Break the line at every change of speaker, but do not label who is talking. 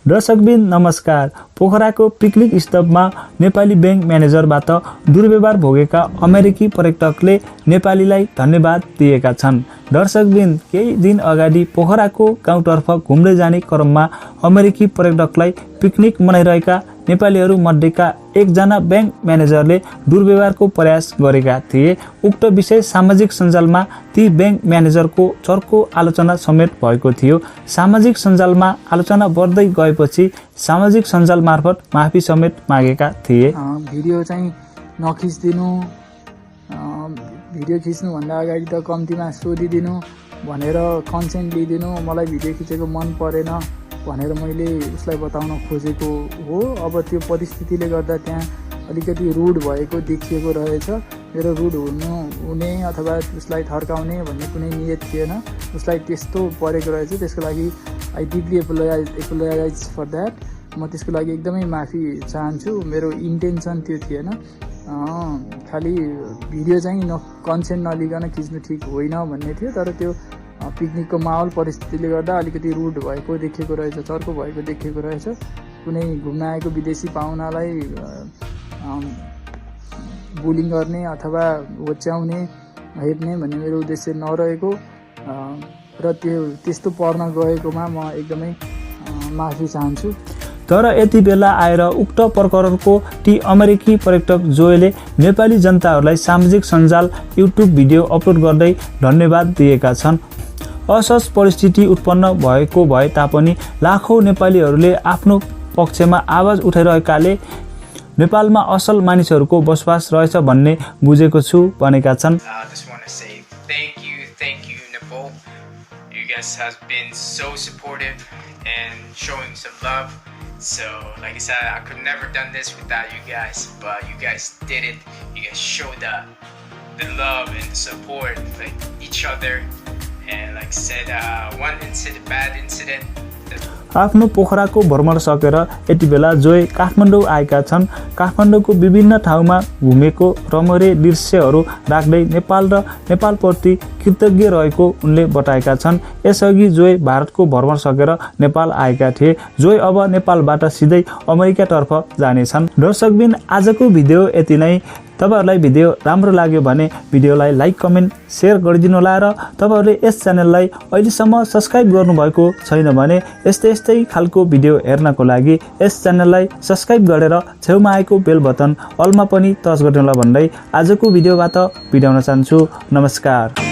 दर्शकबिन नमस्कार। पोखराको picnic स्टपमा Nepali bank म्यानेजरबाट दुर्व्यवहार भोगेका अमेरिकी पर्यटकले नेपालीलाई धन्यवाद दिएका छन्। दर्शकबिन केही दिन अगाडि पोखराको गाउँतर्फ घुम्दै जाने क्रममा अमेरिकी पर्यटकलाई पिकनिक मनाइरहेका नेपालीहरू मध्येका एकजना बैंक म्यानेजरले दुर्व्यवहारको प्रयास गरेका थिए। उक्त विषय सामाजिक सञ्जालमा ती बैंक म्यानेजरको चर्को आलोचना समेत भएको थियो। सामाजिक सञ्जालमा आलोचना बढ्दै गएपछि सामाजिक सञ्जाल मार्फत माफी समेत मागेका थिए।
भिडियो चाहिँ नखिच्दिनु, भिडियो खिच्नुभन्दा अगाडि त कम्तीमा सोधिदिनु भनेर कन्सेन्ट लिइदिनु, मलाई भिडियो खिचेको मन परेन भनेर मैले उसलाई बताउन खोजेको हो। अब त्यो परिस्थितिले गर्दा त्यहाँ अलिकति रुड भएको देखिएको रहेछ। मेरो रुड हुने अथवा उसलाई थर्काउने भन्ने कुनै नियत थिएन। उसलाई त्यस्तो परेको रहेछ, त्यसको लागि I deeply apologise for that. म त्यसको लागि एकदमै माफी चाहन्छु। मेरो इन्टेन्सन त्यो थिएन। खालि भिडियो चाहिँ कन्सेन्ट नलिकन खिच्नु ठिक होइन भन्ने थियो। तर त्यो पिकनिकको माहौल परिस्थितिले गर्दा अलिकति रुड भएको देखिएको रहेछ, चर्को भएको देखिएको रहेछ। कुनै घुम्न आएको विदेशी पाहुनालाई बुलिङ गर्ने अथवा होच्याउने, हेप्ने भन्ने मेरो उद्देश्य नरहेको र त्यस्तो पर्न गएकोमा म एकदमै माफी चाहन्छु।
तर यति बेला आएर उक्त प्रकरणको ती अमेरिकी पर्यटक जोयले नेपाली जनताहरूलाई सामाजिक सञ्जाल युट्युब भिडियो अपलोड गर्दै धन्यवाद दिएका छन्। असहज परिस्थिति उत्पन्न भएको भए तापनि लाखौं नेपालीहरूले आफ्नो पक्षमा आवाज उठाइरहेकाले नेपालमा असल मानिसहरूको बसोबास रहेछ भन्ने बुझेको छु भनेका छन्।
So, like I said, I could never done this without you guys, but you guys did it. You guys showed the love and the support, like each other, and like I said, one incident, bad incident.
आफ्नो पोखराको भ्रमण सकेर यति बेला Joy Kathmandu आएका छन्। काठमाडौँको विभिन्न ठाउँमा घुमेको रमणीय दृश्यहरू राख्दै नेपाल र नेपालप्रति कृतज्ञ रहेको उनले बताएका छन्। यसअघि जोय भारतको भ्रमण सकेर नेपाल आएका थिए। जोय अब नेपालबाट सिधै अमेरिकातर्फ जानेछन्। दर्शकबिन आजको भिडियो यति नै। तपाईहरुलाई भिडियो राम्रो लाग्यो भने भिडियोलाई लाइक, कमेन्ट, शेयर गरिदिनु होला र तपाईहरुले यस च्यानललाई अहिलेसम्म सब्स्क्राइब गर्नुभएको छैन भने यस्तै खालको भिडियो हेर्नको लागि यस च्यानललाई सब्स्क्राइब गरेर छेउमा आएको बेल बटन अलमा पनि टच गर्नु होला भन्दै आजको भिडियोबाट बिदा हुन चाहन्छु। नमस्कार।